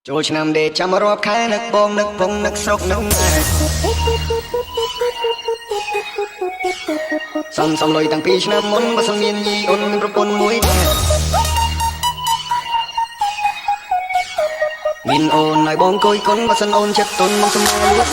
Txhuaឆ្នាំដេកចាំរាប់ខែនឹកបងនឹកពងនឹកស្រុកនឹកម៉ែ Xăm xăm lawm tang pib snam muab npaj xăm miaj yij ua nws rau poob muaj ib teg. Min ua nai boong koob koob npaj xăm ua ntsej tub moog xăm mab luaj.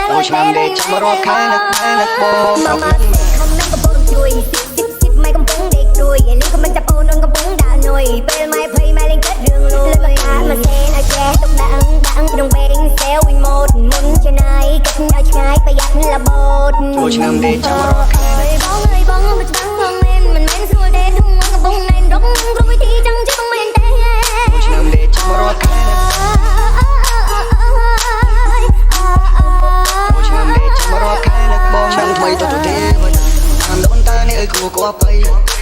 Txhuaឆ្នាំដេកចាំរាប់ខែនឹកម៉ែនឹកពង Txhuaឆ្នាំដេកចាំរាប់ខែ Txhuaឆ្នាំដេកចាំរាប់ខែ Txhuaឆ្នាំដេកចាំរាប់ខែ ឆ្នាំថ្មីទៅទៅទេវតា តាមដូនតានាងអើយគួរគប្បី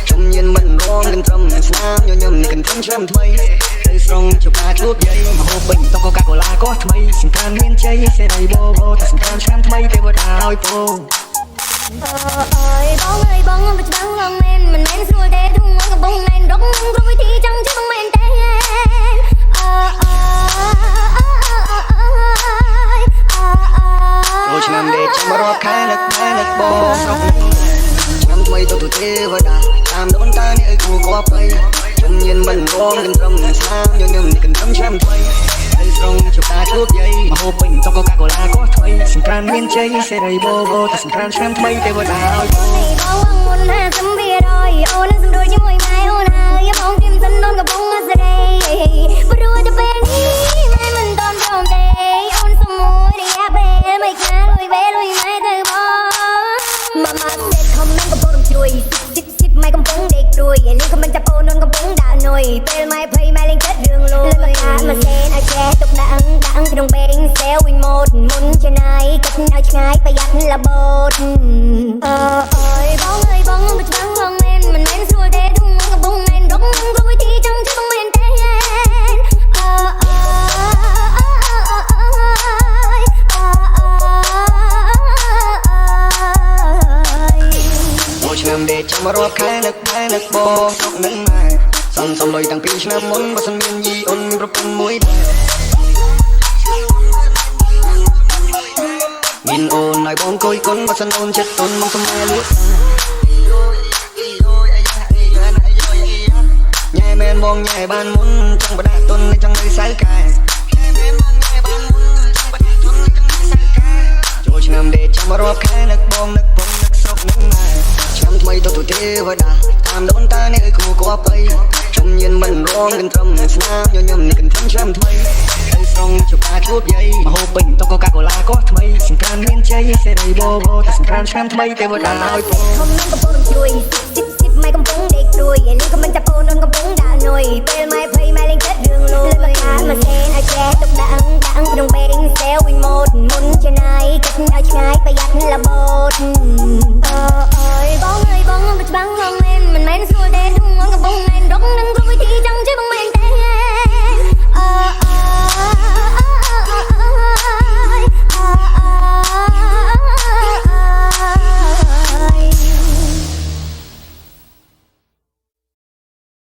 ជុំញៀនមិនរងកន្ទ្រឹម ស្នាមញញឹមនេះកន្ទ្រឹមឆ្នាំថ្មី ផ្លូវស្រង់ជួបការជួបយាយ ម្ហូបពេញតុកកូកាកូឡាកោះថ្មី សង្ក្រាន្តមានជ័យ សេរីបបោ តែសង្ក្រាន្តឆ្នាំថ្មី ទេវតាឲ្យពរ Ơi bóng ơi bóng, bóng trắng bóng đen, mình men xua tê thung bóng đen, rốc rung với thị trấn chứ bóng đen tên. Ơi, ơi, ơi, ơi, ơi, ơi, ơi. ឆ្នាំដេកចាំរាប់ខែនឹកម៉ែនឹកពងស្រុក ឆ្នាំថ្មីទៅទៅទេវតា តាមដូនតានាងអើយគួរគប្បី ជុំញៀនមិនរងកន្ទ្រឹម ស្នាមញញឹមនេះកន្ទ្រឹមឆ្នាំថ្មី ផ្លូវស្រង់ជួបការជួបយាយ ម្ហូបពេញតុកកូកាកូឡាកោះថ្មី សង្ក្រាន្តមានជ័យ សេរីបបោ តែសង្ក្រាន្តឆ្នាំថ្មី ទេវតាឲ្យពរ ម៉ែកំពុងដេកព្រួយ លឺខមមិនចាប់អូន អូនកំពុងដាក់នុយ ពេលម៉ែភ័យម៉ែលេងចិត្តរឿងលួយ លឺថាម៉ាសេនឲ្យចេះទុកដាក់ដាក់ក្នុងបេង សែវវិញម៉ូត មុនជាណៃ គិតឲ្យឆ្ងាយ ប្រយ័ត្នល្បូត Ơi bóng ơi bóng, bóng trắng bóng đen, mình men xua tê thung bóng đen, rốc rung với thị trấn chứ bóng đen tên. Ơi, ơi, ơi, ơi, ơi, ơi. ឆ្នាំដេកចាំរាប់ខែនឹកម៉ែនឹកពងស្រុកនឹកម៉ែ សន្សំលុយតាំងពីឆ្នាំមុន បើសិនមានយីអូនមានប្រពន្ធមួយដែរ មានអូនឲ្យបងគយគុណ បើសិនអូនចិត្តទន់មកសម្ដែងលក់ ញ៉ែមែនបងញ៉ែបានមុន ចង់បដាក់ទុន ចង់នៅសៅកែ ចូលឆ្នាំដេកចាំរាប់ខែ នឹកបងនឹកពង នឹកស្រុកនឹកម៉ែ ឆ្នាំថ្មីទៅទូទេវតា តាមដូនតានាងអើយគួរគប្បី ជុំញៀនមិនរងកន្ទ្រឹម ស្នាមញញឹមនេះកន្ទ្រឹមឆ្នាំថ្មី ទៅស្រង់ជួបតាជួបយាយ ម្ហូបពេញតុកកូកាកូឡាកោះថ្មី សង្ក្រាន្តមានជ័យ សេរីបបោ តែសង្ក្រាន្តឆ្នាំថ្មី ទេវតាឲ្យពរ ខមមិនកំពុងជួយ ស៊ីបស៊ីបម៉ែកំពុងដេកព្រួយ លឺខមមិនចាប់អូន អូនកំពុងដាក់នុយ ពេលម៉ែភ័យម៉ែលេងចិត្តរឿងលួយ លឺថាម៉ាសេនឲ្យចេះទុកដាក់ដាក់ក្នុងបេង សែវវិញម៉ូត មុនជាណៃ គិតឲ្យឆ្ងាយ ប្រយ័ត្នល្